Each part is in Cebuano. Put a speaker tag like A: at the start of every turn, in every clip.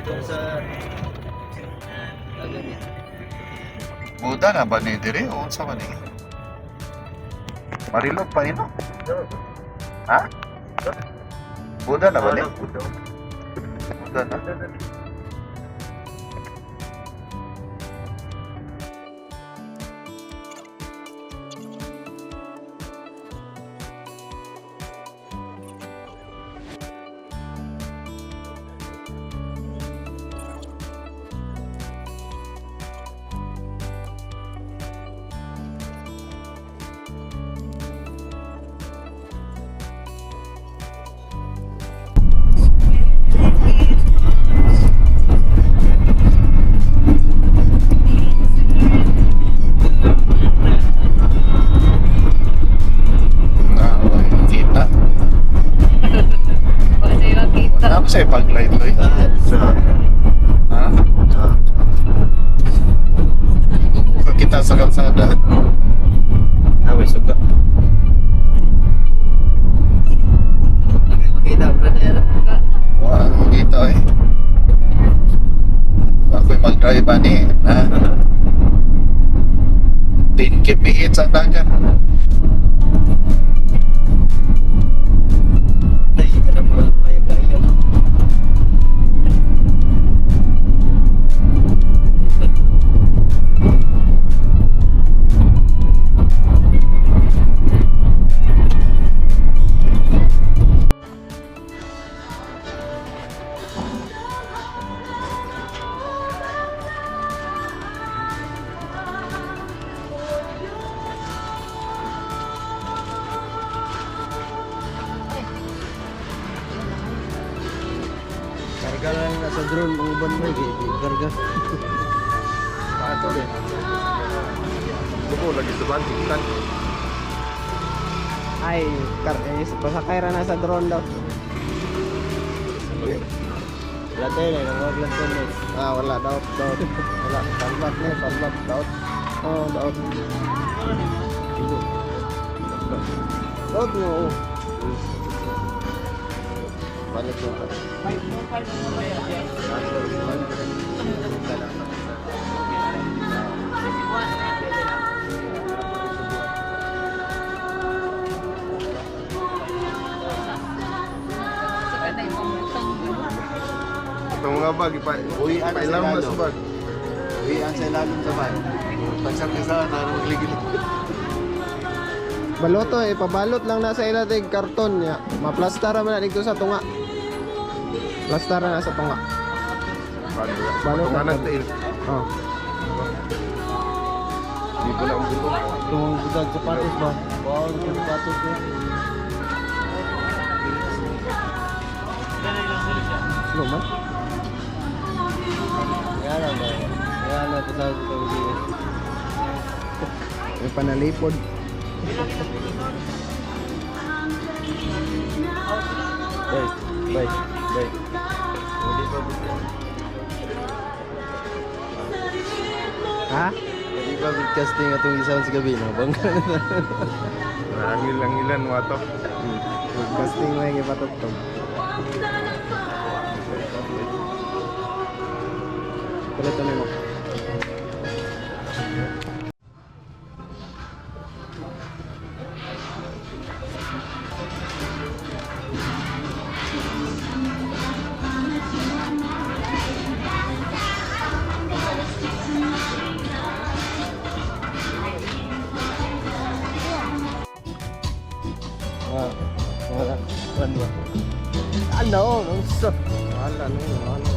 A: Dito sa dagat.
B: Buda na ba ni dire o unsa man ni? Marilog pa ni, no? Ha? Buda na ba ni? Buda na. Na, okay. Kita.
C: Wala sa'yo makita.
B: Wala sa pag-light loy. Ha? Kita sa kalsada.
A: Naway suga. Makita, brother.
B: Wala akong kita eh. Ako'y mag-drive ani. Ha? 10 kph ang dagat.
A: Ay, ka na mga kaya-kaya. Karga lang na sa drone ang uban mo, eh, karga.
B: Pato din. Buko lagi sa bantikan.
D: Ay, eh, pasakay ra na sa drone daw.
A: Wala tayo na, wag lang tayo.
D: Ah, wala, daot, daot. Wala, salvat ni, salvat, daot. Oh, daot. Daot mo, oh. Balik mo pa.
C: Sa kanay pamutang.
B: Itong mga bag, ipa,
A: Uwian sa
B: ipailam na
A: ilalim.
B: sa bag.
A: Uwian sa ilalim sa van.
B: Pagsang isa na magligil.
D: Baloto eh, pabalot lang na sa ilating karton niya. Maplastara man na dito sa tunga. Plastara na sa tunga. Balot.
B: Patungan ng tail.
D: Oh.
B: Di ko na ang buto.
A: Itong butag sapatos ba? Wow, itong sapatos eh.
D: Slow man.
A: Kaya lang ba? Kaya lang, kasama ko kami.
D: May panalipod.
A: Bye, bye, bye. Hindi pa broadcasting.
D: Ha?
A: Hindi pa broadcasting atong isang sa gabi, no? Bangka na.
B: Nangil-angilan mo ato.
D: Casting mo yung ipatugtog. Kulit mo.
A: Ah, wala. Wala ba? Ano? Unsa?
D: Wala no, wala.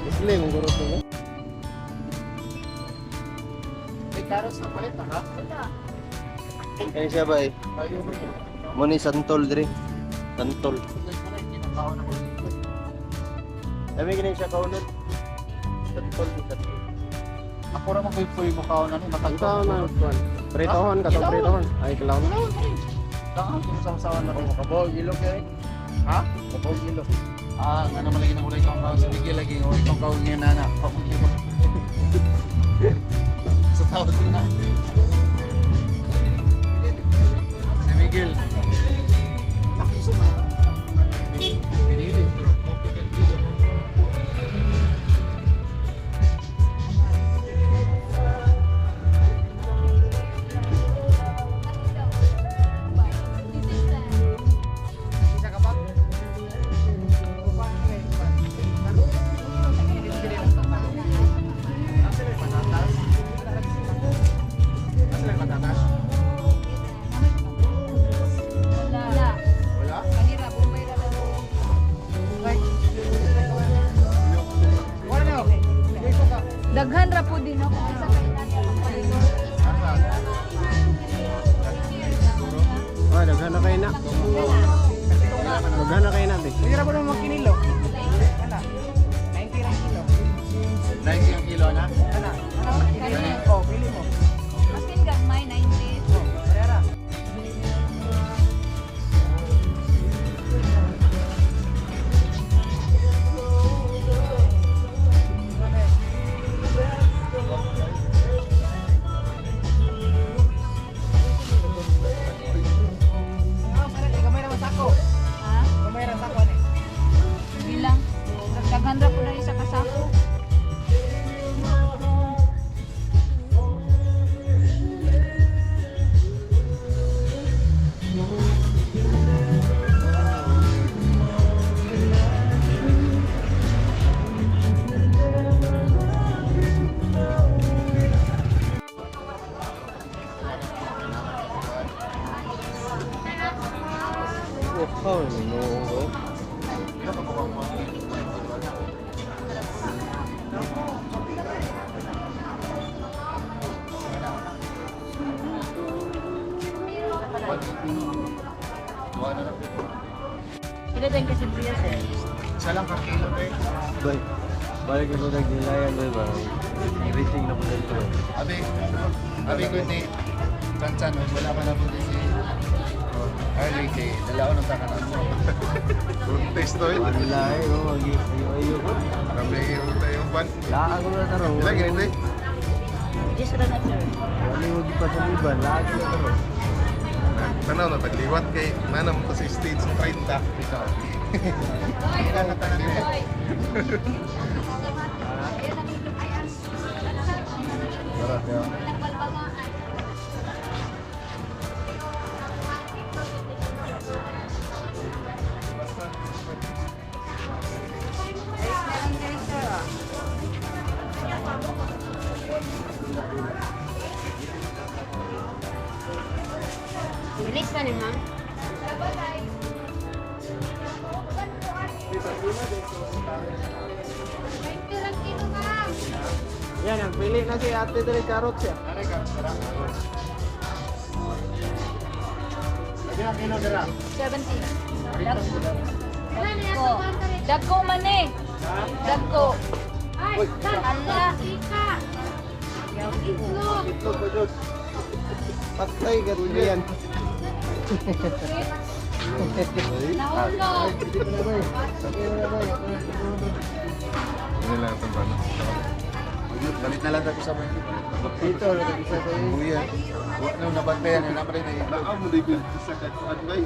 D: Isli mong guro to.
B: May karos na palit na ka?
A: Kani siya ba eh? Mo ni santol diri. Santol. Dami gini siya kaunod. Santol di santol.
B: Ako ra mo koy mo kaon ani
D: Ikaw na kuan. Pritohon ka to, pritohon. Ay kilaw na.
B: Tangan ko sa na ko.
A: Kabog ilok eh.
B: Ha?
A: Kabog ilok.
B: Ah, nga naman lagi nang ulay kong kaon sa Miguel lagi ulay kong kaon ngayon nana. Kabog ilok. Sa tao din na. Si Miguel. Pinili.
D: Ba, daghan na kayo na. Daghan na kayo na, be.
E: Pwede ra ba naman magkinilo? Ana. 90 lang kilo.
B: 90 ang kilo na?
E: Ana. Ana. Oh, pili mo.
C: Maskin gagmay, 90.
E: Oh, parera. Gamay ra man sako.
C: Ha?
E: Gamay ra sako ani.
C: Bilang. Daghan ra po na isa ka sako.
A: Wow, no.
C: Pila din kasi siya, sir.
B: Isa lang kang kilo, eh.
A: Bay. Balik ko nagnilayan bay ba. Racing na po dito.
B: Abi, abi ko ni Tansan, wala pa na po si Harley kay dalaw ng taka na. Buntis to eh.
A: Wala eh, oh, ayo ayo ko.
B: Kami yung tayo ban.
A: Laag ko na tarong.
B: Ilan ganito eh?
C: Yes, ra na, sir.
A: Wala mo di pa sa iba, laag ko na tarong.
B: Tanaw na pagliwat kay manam to sa stage 30. Ikaw. Tara, tara.
C: Bilis na ni ma'am.
D: Yan, ang pili na si ate dali carrots ya.
B: Ano ka? Tara. Lagi ang kilo dara.
C: 70. Dagko. Dagko man eh. Dagko. Ala.
D: Itlog ko jud. Patay ka yan.
C: Nahulog.
B: Hindi lang itong bano. Balit na lang tayo sa mga.
A: Dito, nag-isa sa iyo.
B: Kuya, wag na nabantayan na naman rin. Baka mo di sa katuan bay.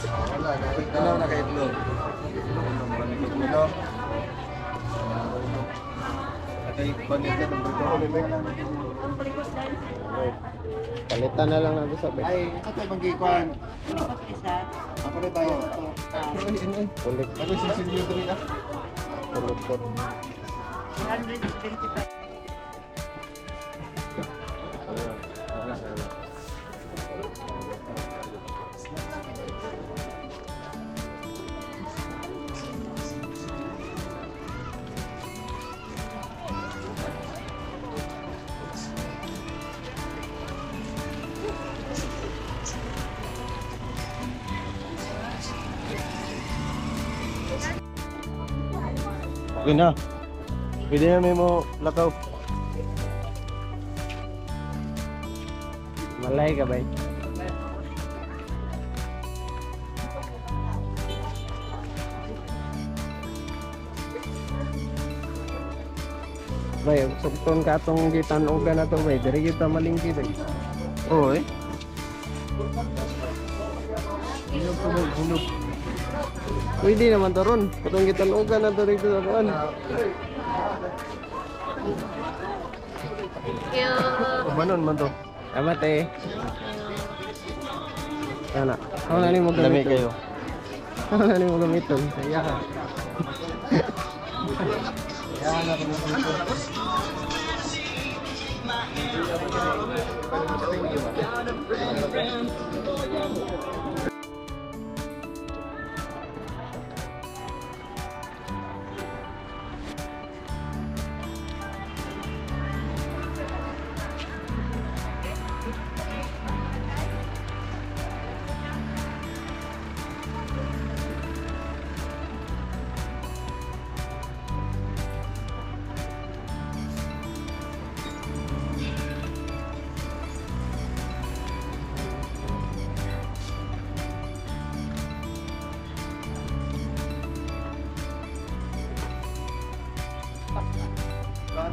B: Wala, dalaw na kay itlog. Itlog. Atay panita ng
D: Palitan na lang natin sa bay.
B: Ay, atay manggikuan. Ako rin tayo.
D: Kulit,
B: Ako si Silvio diri ah.
D: kulit ko.
C: 175.
A: Okay na. Pwede na may mo lakaw.
D: Malay ka bay. Bay, sugton ka atong gitan-ogan na to bay. Diri kita malingki bay.
A: Oo eh. Hinog ko bay, hinog.
D: Pwede naman to ron. Atong gitan-ogan na to rito sa kuan.
C: Thank you.
A: Umanon man to.
D: Tama te. Ana. Ako na nimo
A: Dami
D: gamiton.
A: kayo.
D: Ako na nimo gamiton.
A: Saya ka. Kaya na kami dito.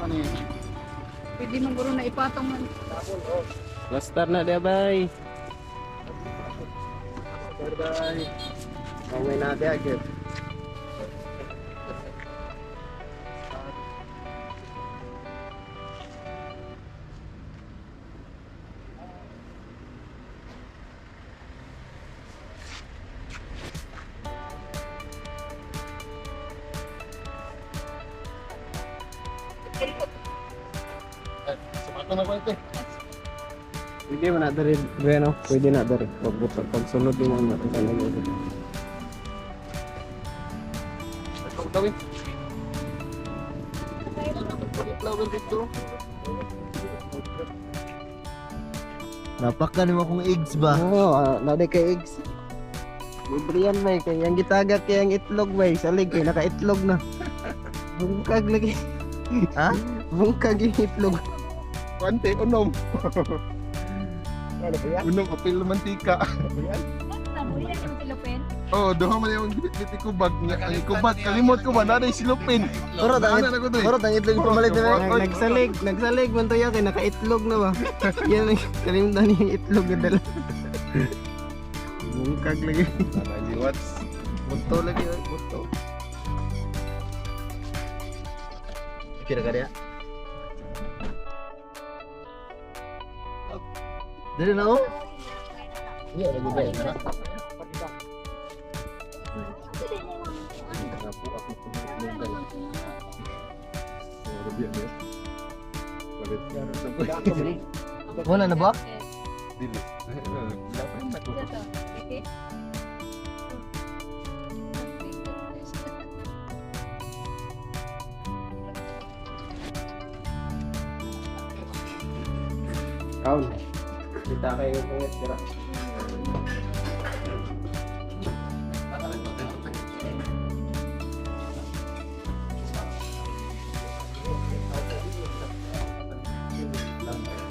B: ni.
C: Pwede man guro na ipatong man.
D: Plaster na dia bay.
A: Bye.
D: Okay na dia gyud.
B: Sumato na ko ito.
D: Pwede man na diri, bueno, pwede na diri. Pag pagsunod din mo na na.
B: Ikaw daw eh. Flower dito.
A: Napakan mo akong eggs ba?
D: Oo, oh, nade kay eggs. Libre yan bay, kay ang gitagak kay ang itlog bay, salig kay naka-itlog na. Bungkag lagi.
A: Ha?
D: Bungkag yung itlog.
B: Kwante, unom. Unom, apil mantika.
C: Nabuhi ang silupin.
B: Oh, duha man yung gibit ko bag niya. Ang ikubag, kalimot ko ba na silupin.
A: Pero
B: Ano na ko doy?
A: Pero ang itlog pamalit na.
D: Nagsalig, nagsalig man to yan kay naka-itlog na ba. Yan ang kalimutan niya yung itlog na dala. Bungkag lagi.
B: Liwat.
A: Buto lagi, oy, buto. Kira ka diya? Dili na oh. Iya, lagi ba na? Wala na ba?
B: Dili. Laban na ko.
C: Okay.
D: Kaon. Kita kayo pungit dira.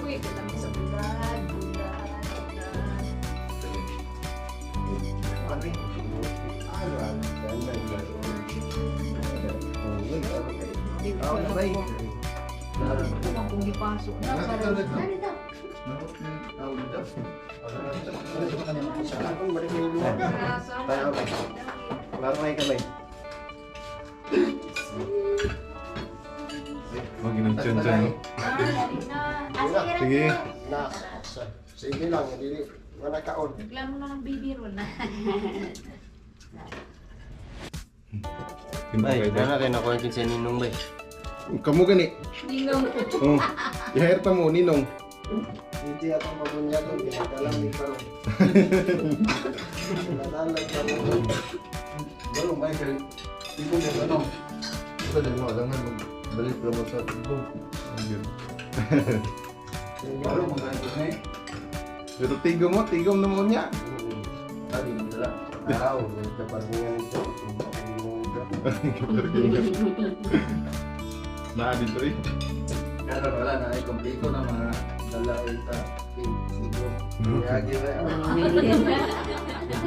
C: Uy, kami sa bulad, bulad, bulad.
A: Kaon na bay.
C: Kung kung gipasok na, para
A: Tayo bay. Wala may kamay.
B: Mag-inom dyan dyan. Sige.
D: Na. Sige lang, dili wala kaon.
C: Reklamo na ng baby ron na.
A: Bay, nana kay nakuha kinsa ninong bay.
B: Kamu gani.
C: Ninong.
B: Oh. I-hire ta mo ninong.
D: Hindi ako mabunyagon, ginagalam ni karon. Nadalag karon.
B: Balo may kay tigong mo ano. Pwede mo alangan magbalik ra mo sa tigong. Balo mo ganito eh. Pero tigong mo, tigong na mo niya.
A: Tadi mo dala. Araw, ganito pa niya nito.
B: Naa dito eh.
A: Pero wala na ay kompleto na mga dala ita. Siguro. Yagi ba?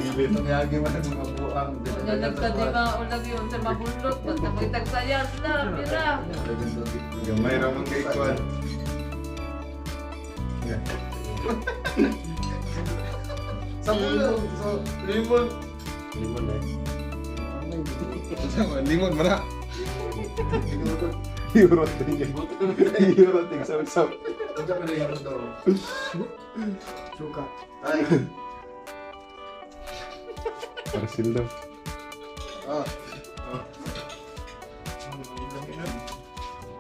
B: Tumiyagi man ang mga buang.
E: Nagtadi ba ulag yun sa mabulot, nagtagsayan na, pira.
B: Gamay ra man kay kwan. Sa bulo, sa limon.
A: Limon eh.
B: Sa limon man na. Yurot din. Yurot din sa sa.
D: Suka.
A: Ay.
B: Parsil daw.
A: Ah.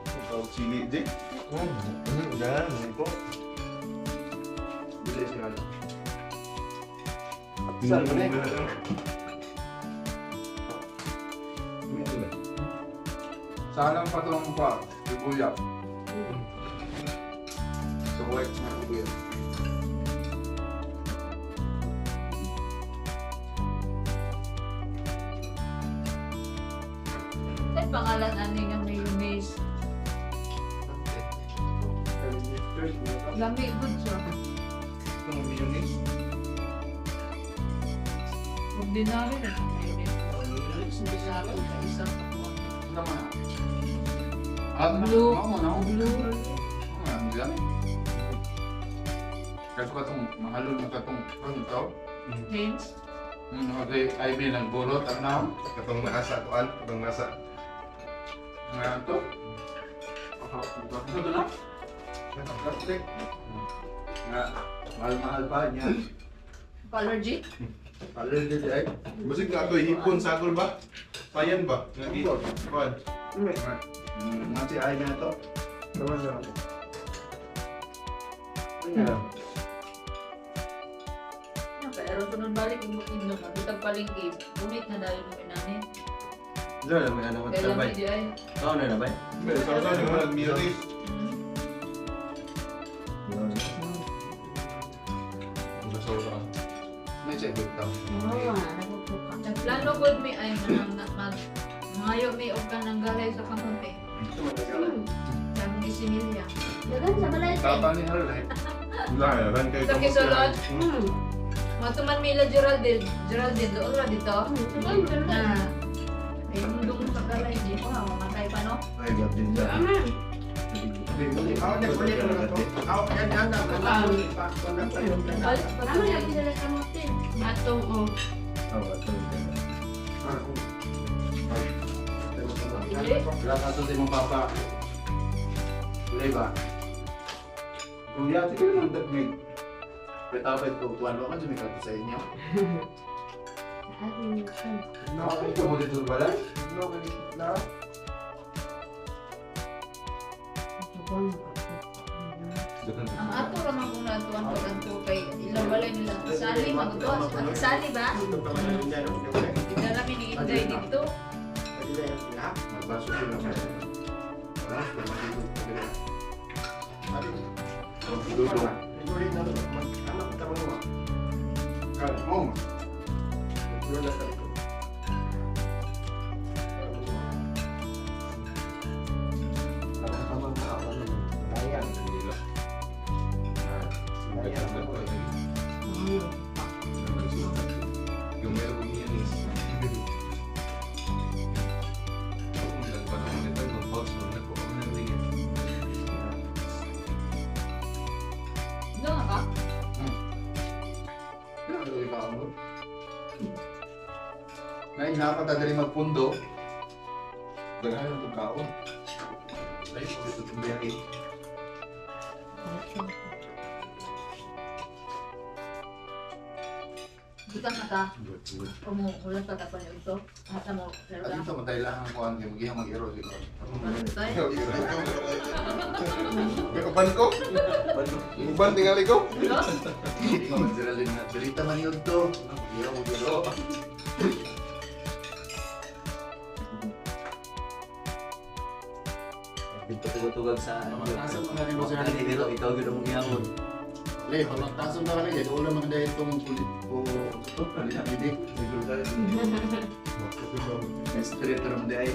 B: Ikaw chili, Jay.
A: Dan, ko. Dili siya. Saan man eh?
B: Salang pa itong pa, sibuya. Sa white na sibuya.
E: Ay, pangalan ani nga mayonnaise. Lami good siya.
B: Itong mayonnaise.
E: Ordinary na siyang mayonnaise. Ordinary ka isang kapuan.
B: Naman.
E: Blue.
B: Mo na.
E: Blue.
B: Ang gami. Kaso katong mahalon na katong ano to?
E: James.
B: Okay, Ivy nagburot ang naon.
F: Katong naasa kuan, katong nasa.
B: Nga to. Ano to na?
F: Plastic.
B: Nga mahal-mahal pa niya.
E: Allergy.
B: Allergy di ay.
F: Basig na ato hipon sagol ba? Sayan ba? Nga gi. Kuan.
B: Nga si Ivy na to.
D: Tama na.
E: Pero sunod balik yung bukid no, bitag palengke, bumit na dahil mo inani.
A: Diyan lang may anak ko
E: Kailan
A: sabay.
E: di ay.
A: Ikaw na na ba?
F: Pero sa sa ni mga miris. Nasa
B: May siya good tao.
E: Nagplano gud mi ay manang mag mangayo mi og kanang galay sa kamote. Sa among isimilya.
C: Dagan sa balay.
B: Tapa ni Harley.
F: Wala, ran kayo
E: Sa Kisolon. Matuman Mila Geraldine, Geraldine doon ra dito. Na ay mundong sa galay di ko ha, mamatay pa no.
A: Ay, God din siya.
E: Balik pa
C: Ano yung sila kamote?
E: Atong oh.
A: Oh, ato.
E: Dili.
B: Wala ka to mong papa. Wala ba? Kuya, sige naman dagnig. Pwede ko kuan ka dyan may sa inyo.
F: Okay, mo dito sa balay.
E: Ang ato ra man kung natuan pag anto kay ilang balay nila. Sali magtuwa si Sali ba? Dala mi ni Inday dito.
B: Magbaso ko lang. Dudong.
F: Mo. Yung meron ko niya is.
E: No ka?
B: Ngayon na ka dali magpundo. Daghan na itong kaon. Ay, dito itong biyahe.
E: Buta ka ta. Umu ulat ka ta pa ito. Ata mo pero
B: At dito matay lang ang kuan kay magihang mag-iro siguro.
E: Tay.
F: Uban ko? Uban tingali ko?
E: No?
B: Ikaw Geraldine na dirita man yun to. Mag-iro mag-iro.
A: Dito tugag sa ano.
B: Pamagtasan mo na rin mo sila
A: Dito ikaw gyud ang gihapon.
B: Le, pamagtasan na kami kay doon lang dahil itong kulit ko. Ito, hindi. Street ram di ay.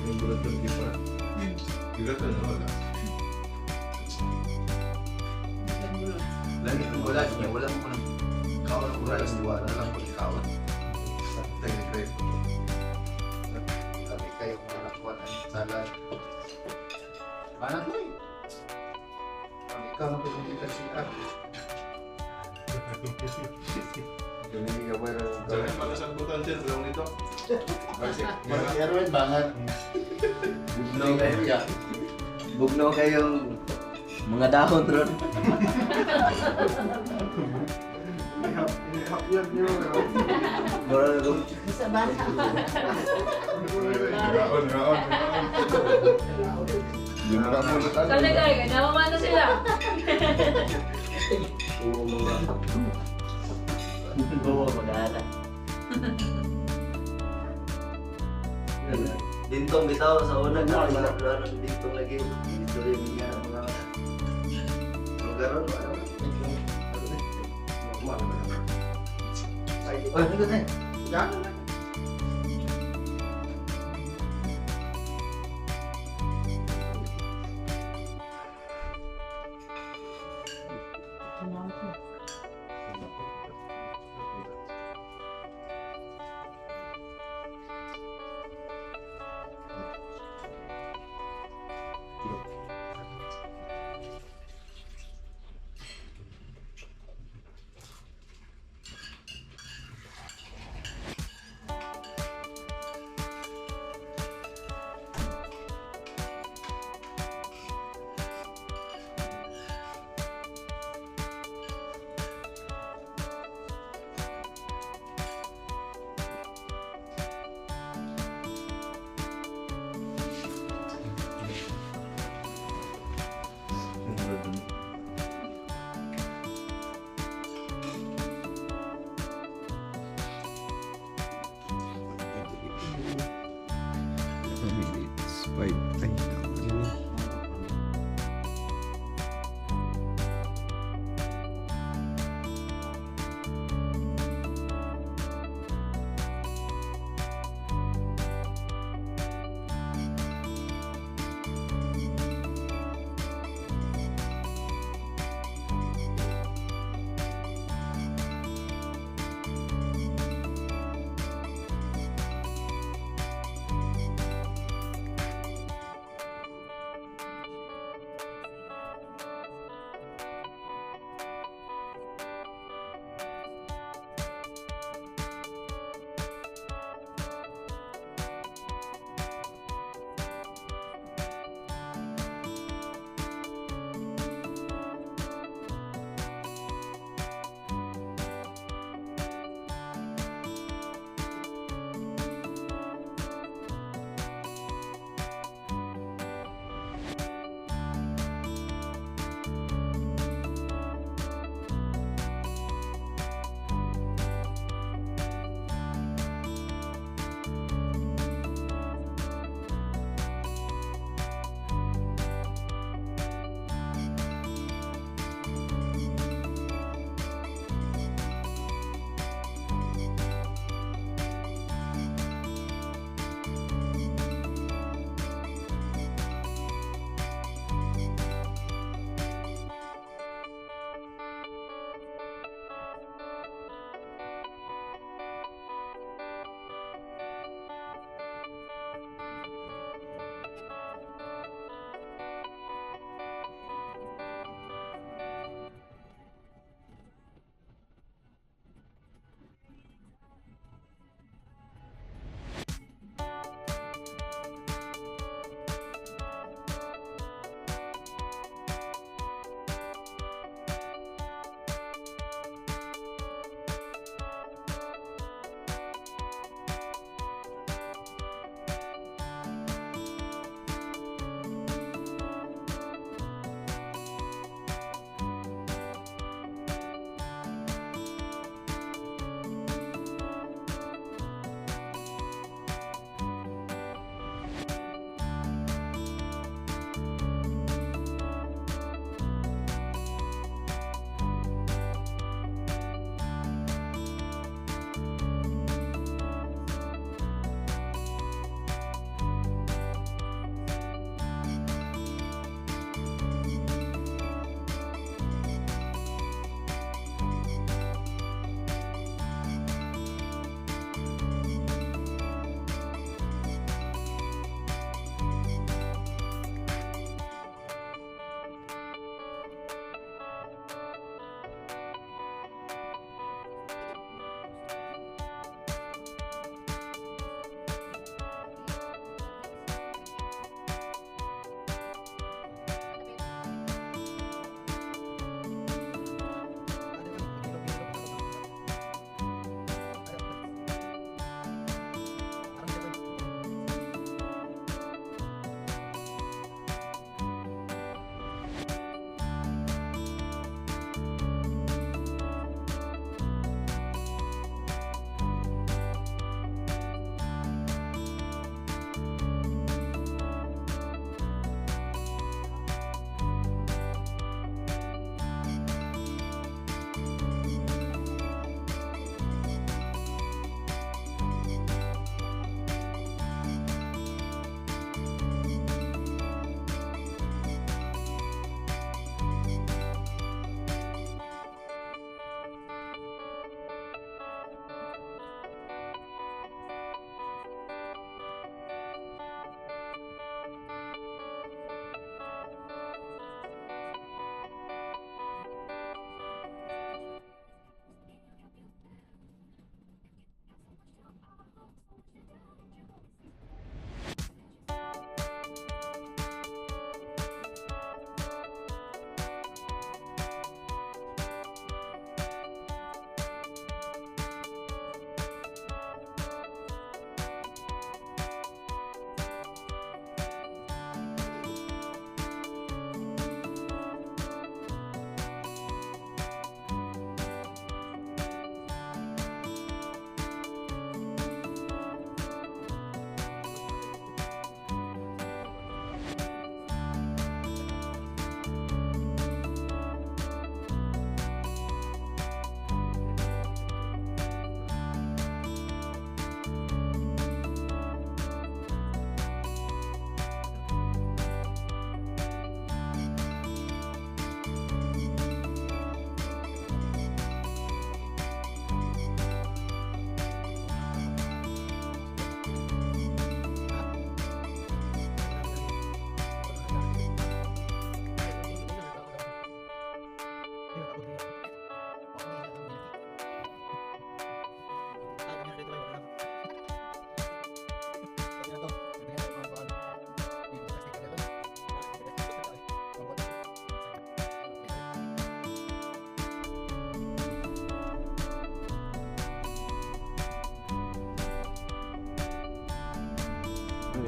F: Yung bulat ng kipa. Bigat na wala.
A: Lagi ang wala niya, wala mo nang kaon
B: Wala
A: wala
B: lang wala lang pagkaon. Thank you. Sabi kayo mga nakuha ng salad. Mana to eh. Ang ikaw na pwede ka siya.
F: Jangan pala sagutan siya sa nito.
B: Kasi Erwin bangat.
A: Bugnaw kayo.
B: Ya.
A: Bugnaw kayong mga dahon ron. Mura na doon.
C: Sa bata.
F: Raon, raon, raon. Yung kamulutan.
E: Sali kay kay namamana sila.
A: Oo, mga. Oo, mag-aala. Dintong bitaw sa una na wala wala ng dintong lagi. Dito yung mga mga
B: Lugar ron, ano? Oh, hindi ko na.
D: Ya. Minutes. 5. Ay, tama yun eh.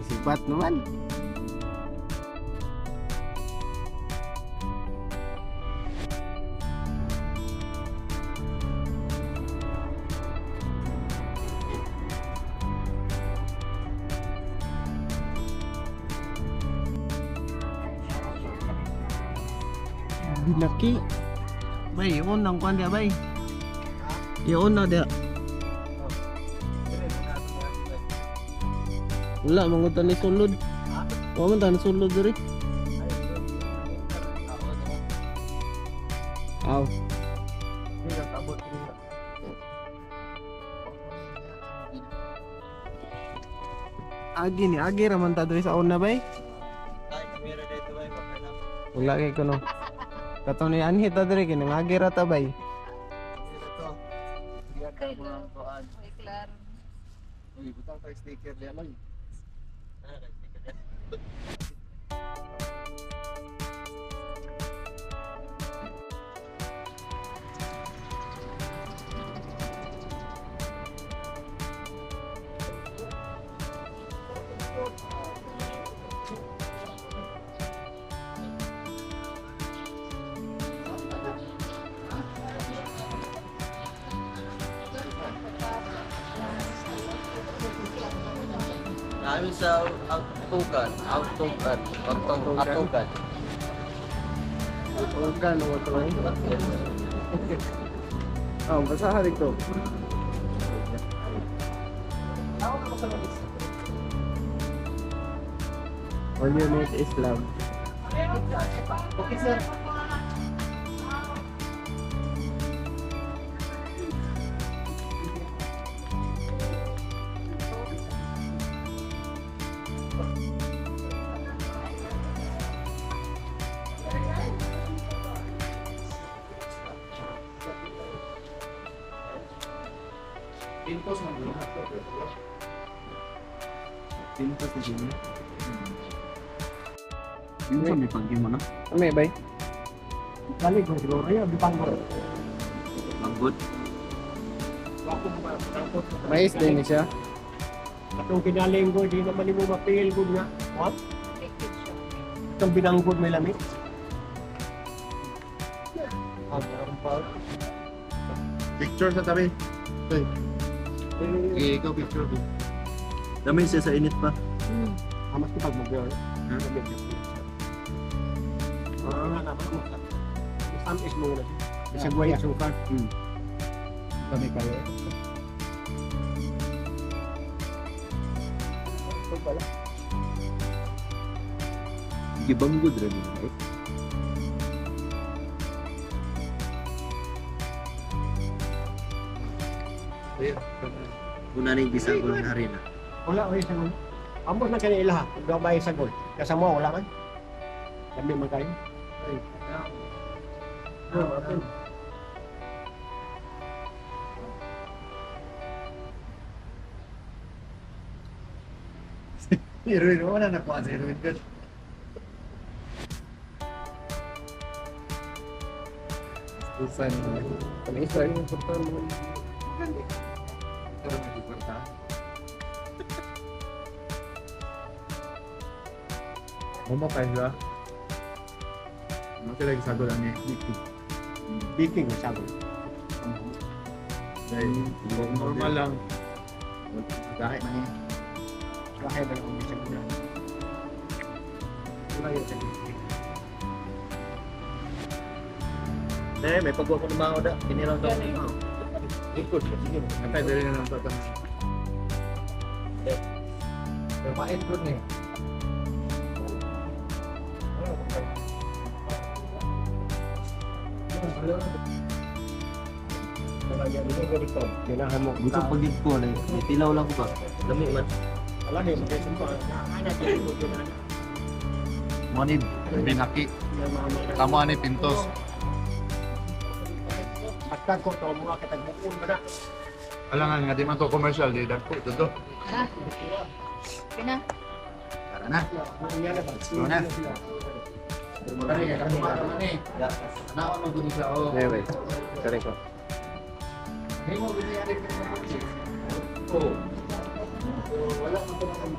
D: Sipat naman. Binaki. Bay, yun ang kwan dia, bay. Yun na dia. Wala, mangutan ni sulod. Wala man tan sulod diri. Aw. Agi ni, agi raman ta diri sa una bay.
A: Ay, kamera dito bay. Baka na.
D: Wala kay kuno. Kato ni anhi ta diri kini agi ra ta bay.
A: Ito.
C: May klaro.
B: Uy, butang tayo sticker liya lang.
A: Namin sa Atugan, Atugan, Atugan, Atugan.
D: Organ mo to bay. Oh, basahan dito. All you need is love.
A: Okay, sir.
B: Pintos man gud.
A: Pintos na siya. Yung sa may pagyo mo na?
D: Ano bay?
A: Manggut.
D: Mais din ni siya.
G: Atong kinalinggo, di naman nimo mapil gud nga. What?
C: Liquid siya.
G: Itong binanggod may lamig.
B: Picture sa tabi. Uy. Sige, ikaw picture ko.
A: Dami siya sa init pa.
G: Amas ko pag mag Sam is mo na siya. Bisag way asukar.
B: Kami kayo.
A: Gibanggod rin yun, eh. Una na yung gisagol ng harina.
G: Wala oy sagol. Ambot na kani ilaha. Daw may sagol. Kasa mo wala man. Lami man kayo. Ay.
B: Irwin, wala na kuha sa Irwin. Good. Susan.
D: Mais sir.
B: Pero may kwarta. Momo kayo ba? Ano sila gisagol ang
G: Baking ang sagol.
B: Dahil normal lang. Dahil man eh.
G: Kaya ba yung bisag na? Wala yun sagol.
A: Eh, may pagwa ko ng mga oda. Kinirang daw.
G: Ikot sige.
B: Antay, dali na lang sa Pero mait good ni.
G: Ganahan mo.
A: Gusto pagid ko, like, may tilaw lang ko ba? Lami man.
G: Wala kayo sa sumpa. Anak ko yun.
B: Mo ni binaki. Tama ni pintos.
G: Basta ko to mga katagbuon ba na.
B: Alangan nga di man to commercial di dagko to.
C: Na. Pina.
B: Tara na.
G: Unya na ba?
B: Tara na. Kani kay kani ni. Naon man gud siya oh.
D: Ay, bay. Sorry ko.
B: Himo gud niya rin. Oh. Wala man to nang.